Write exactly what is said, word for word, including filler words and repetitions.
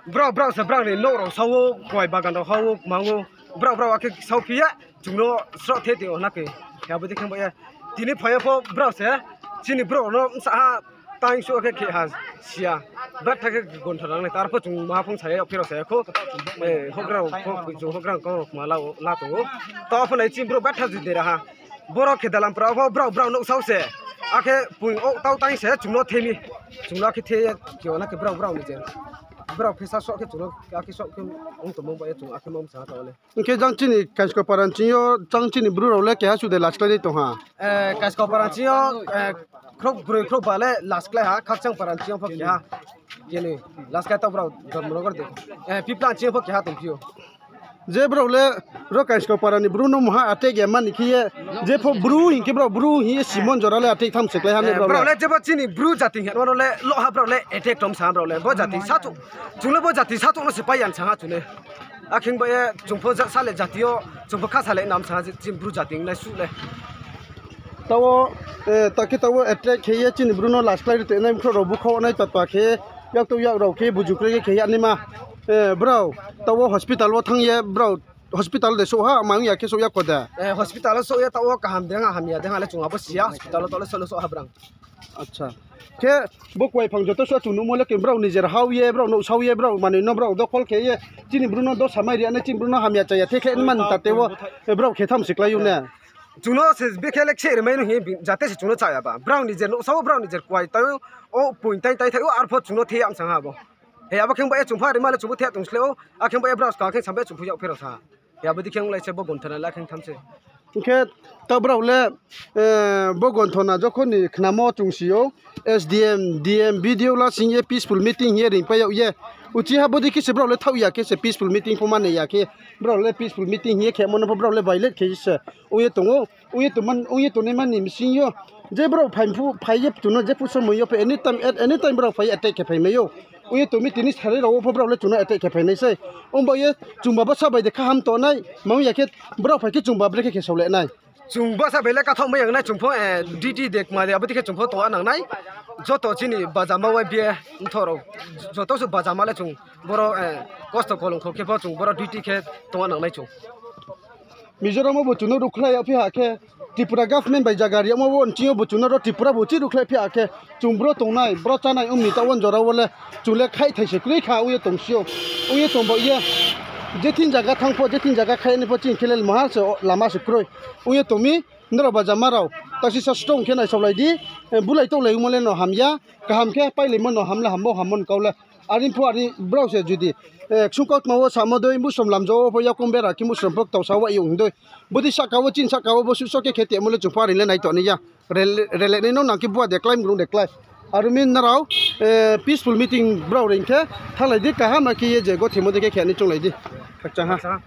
Brao, brao se brao ni nouh rao sao, kuai bagan rao hao, kmang ou. Brao, brao akhe sao phi ye, chung no sroh the tong ou na khe. Abo dei khe ba ye. Tini phai ye pho brao se, chini brouh no bsa ha, tang suh khe khe ha, si ya. Betha khe gonthona nang nai, tar pho chung ma phung sa ye, yag pherao sa ya kho. Houhgra rao pho, chung houhgra rao kau rao kma la, la tong ou. Tao pho nai chini brouh betha judi ra ha. Boro khe dalam pra pho brao, brao nouh sao se. Akhe pung ou tau tang se, chung no the mi. Chung no akhe the ye, khe o na khe brao, brao ni je. Brao khe sa sroh khe chung no, akhe sroh khe ong tongmo ba ye chung akhe ma bsa ha tao le. Hing khe jang chini Kaiskau para ni ching yo, jang chini bru rao le keha suh de last klái nai tong ha. Kaiskau para ni ching yo, khrouh broi khrouh ba le last klái ha, Khakchang para ni ching yo pho keha. Keni, last klái tao brao, Dharmanagar de. Pipla ni ching yo pho keha tongphi ou. Je brao le, ro Kaiskau para ni bru no mungha attack ya mani khe ye, jepho bru hing khe brao bru hing ye simon jora le attack tham se klái ha ne brao le. Brao le jebo chini bru jati hing ya no le, loh ha brao le attack tom sa brao le, bo jati sa chung, chung le bo jati sa chung no se pai ya sa ha chung le. Akhe ba ye chung pho ja sa le jati yo, chung pho kha sa le nam sa ha je chini bru jati nai suh le. Tao, ta khe tao attack khe ye chini bru no last klái ri tongnai bkhrouh rao búkhau nai tatpa khe, yak to yak rao khe buju kroi khe khe ya naima. Brao, tao hospital wo thanng ye brao, hospital de souh ha, mang ya khe souh ya kho de. Hospital wo souh ye tao kaham de ha, hamya de ha le chung abo si ya, hospital wo tao le souh le souh ha brang. Acha. Khe bo kuai phang joto suh chung nuhmo le khe brao nijer hao ye, brao nouh sao ye, brao manoi no brao dokhol khe ye, chini bru no dosa mai ri ya nai, chini bru no hamya chaya the khe mani tate wo, brao khe tham se klái ou ne. Chung no se bekhe le kse rimai no hing ye jate se chung no chaya ba. Brao nijer nouh sao, brao nijer kuai tai ou, o pung tai tai thai ou, arpho chung no the ya bsa ha bo. He abo khe ba ye chung pho rima le chung pho the tong sleh ou, akhe ba ye brao ska khe sam ba ye chung pho yak pherao sa ha. He abo dei khe onglai se bo gonthona le akhe tham se. Hing khe tao brao le, bo gonthona jokhon ni khnamo chung si ou, S D M, D M, B D O la sing ye peaceful meeting hing ye ringpai yag ye. Uchih ha bo dei khe se brao le thaoh ya khe se peaceful meeting pho mane ya khe. Brao le peaceful meeting hing ye khemo no pho brao le violate khe se ong ye tong ou. Ong ye tongma, ong ye tongnaima ni bsing yo. Je brao phai phu, phai ye chung no jephuh somoi yo pho any time, at any time brao phai ye attack khe phaimai ou. Ong ye tong mi tini sari rao wo pho brao le chung no attack khe phai nai sei. Ong ba ye chung baba sa bai de kaham tongnai, mang ya khe brao phai khe chung ba brekhe khe sao le nai. Chung basa bai le kathaoh mai ya nai chung pho, duty de kma de abo dei khe chung pho tongna nang nai. Joto chini bajama Y B A mthoh rao, joto suh bajama le chung boro, kosto kolongkho khe pho chung boro duty khe tongna nang nai chung. Mizoram wo bo chung no ruhkhlai yag phi ha khe, Tripura government bai zaga ri yagmo bo nching yo bo chung no ro Tripura bo chi ruhkhlai phi ha khe, chung bro tongnai, bro chánai ong mi taoh wo jora wo le, chung le khaihthai se kroi kha ong ye tongsi ou, ong ye tong ba ye. Je thing zaga thanng pho, je thing zaga khai nai pho chini khe le maha se lama se kroi. Ong ye tong mi, nrao bajama rao, taksi sa strong khe naisaolai di, bulai touhlaimo le no hamya, kaham khe pailaimo no ham le hammo hammo ni kau le. Are pho are brao se judi, ksung kautma wo samo dei, musom lamja wo pho yakoung bera khe musom pho ktau sa wa yong dei. Bodei sahka wo chini sahka wo bo suhso khe khe temo le chung pho are le nai tong nai ya. Rele nai no nang khe bua de klái, mrung de klái. Are mi nrao, peaceful meeting brao reing khe, thannglai di kaham khe ye je gothemo dei khe khe ni chounglai di. Khakchang ha.